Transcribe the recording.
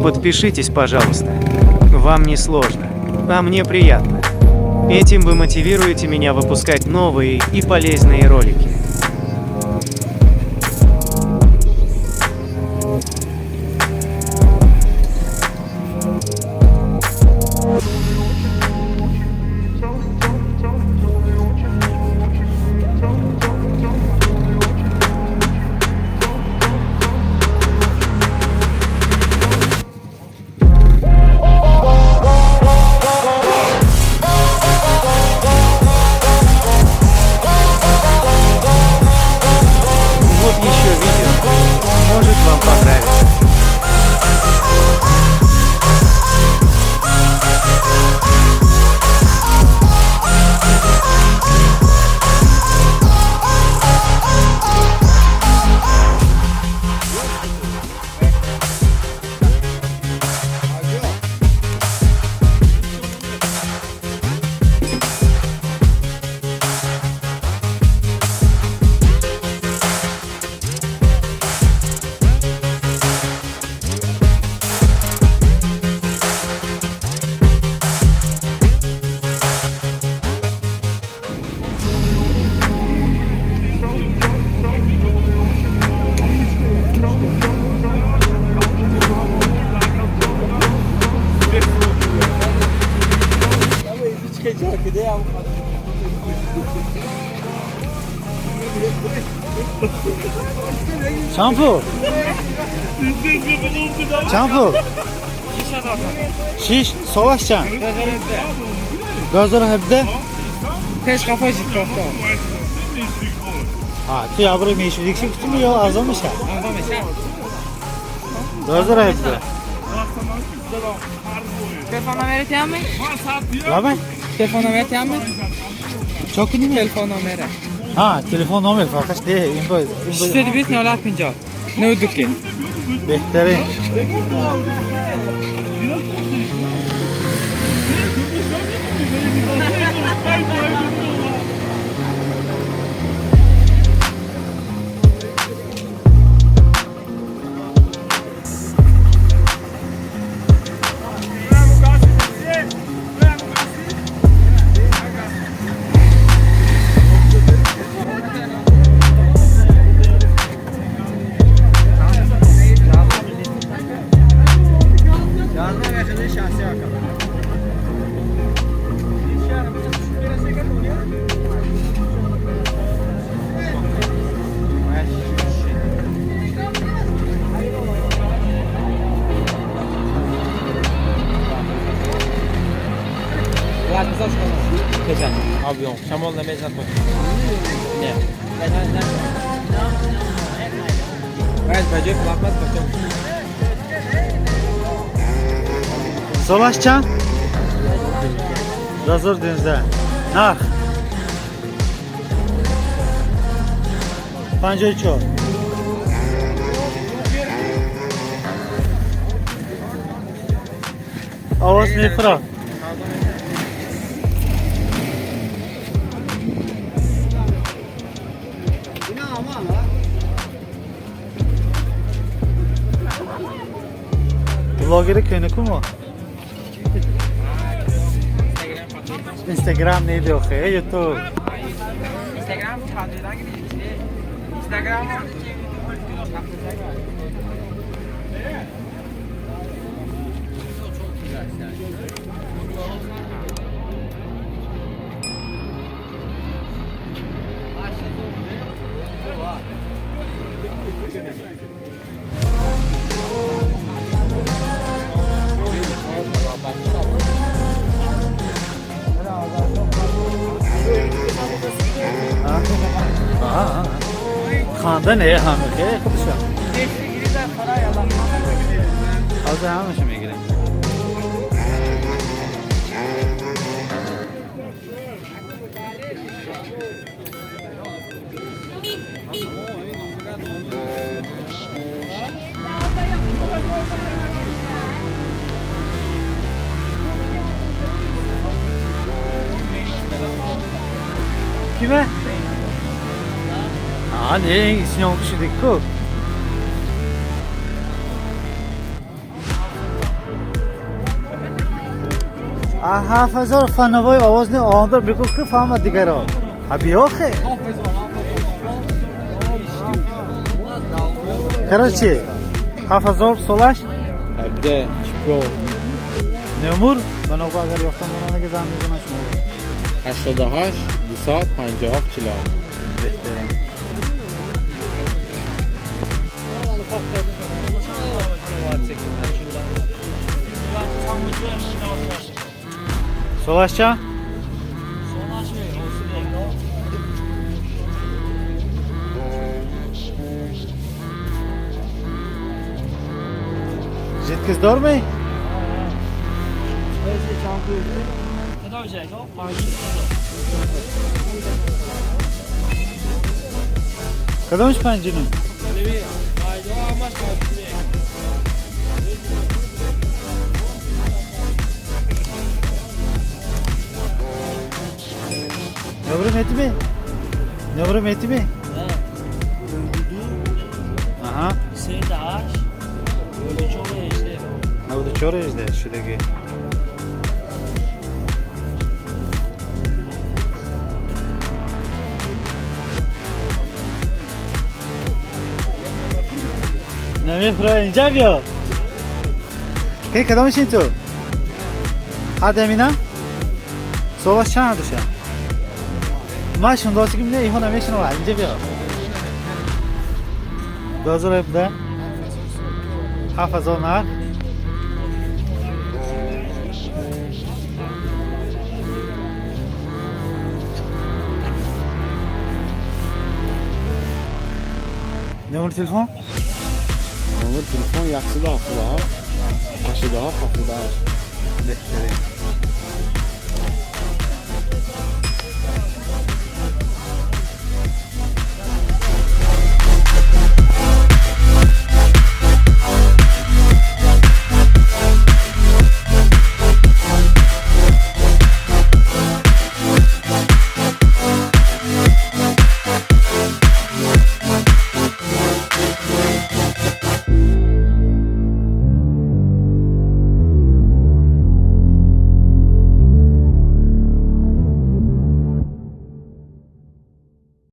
Подпишитесь, пожалуйста. Вам не сложно, а мне приятно. Этим вы мотивируете меня выпускать новые и полезные ролики. Вот еще видео. Может, вам понравится. Чанд пул? Чанд пул? Шиш солаш чанд? 2017. Пешқафо життофто. А, ту ябри мешудикши кутуми ё арзон меша? 2017. Телефон номери тиами? Лабай? Телефон номери тиами? Чо кунӣ? Телефон номера. А, телефон номер фақат де, ин бо ин бо 620 07 50. 92 ки. Беҳтарин. Шамол намезанад. Не. Бояд ба ҷои пластмасс бача. Солаш чанд? 2019. Нарх? 54. Овоз мефурад. Блогери кӯнакумо? Инстаграм не биохе, Ютуб. Инстаграм Инстаграм. Ханда не ҳама хе худша. Ҳозир ҳамаша мегирем. Kime? А, не, съёмка шудик ку. 7000 фановой овоз не ондор бигӯ ки фаҳмад дигаро. А биёхе. Короче, 7000 солаш 17 чемпион. Номур баногу агар ёфтам онаги зан мезанам шумо. 88 257 40. Беҳтарин. Солаш чанд? Жидкость дорми? Кадомш панҷину? Нобро метиби? Нобро метиби? Аҳа. 94 18 шудагӣ. Намехӯра, инҷа биё. Ки кадомашин ту? Ҳадамина? Солаш чанд душа? Ма шундоси ки не иҳо намешунава, инҷа биё. 2017 7000 нарх. Номер телефон? Номер телефон 177 87 78. Беҳтарин.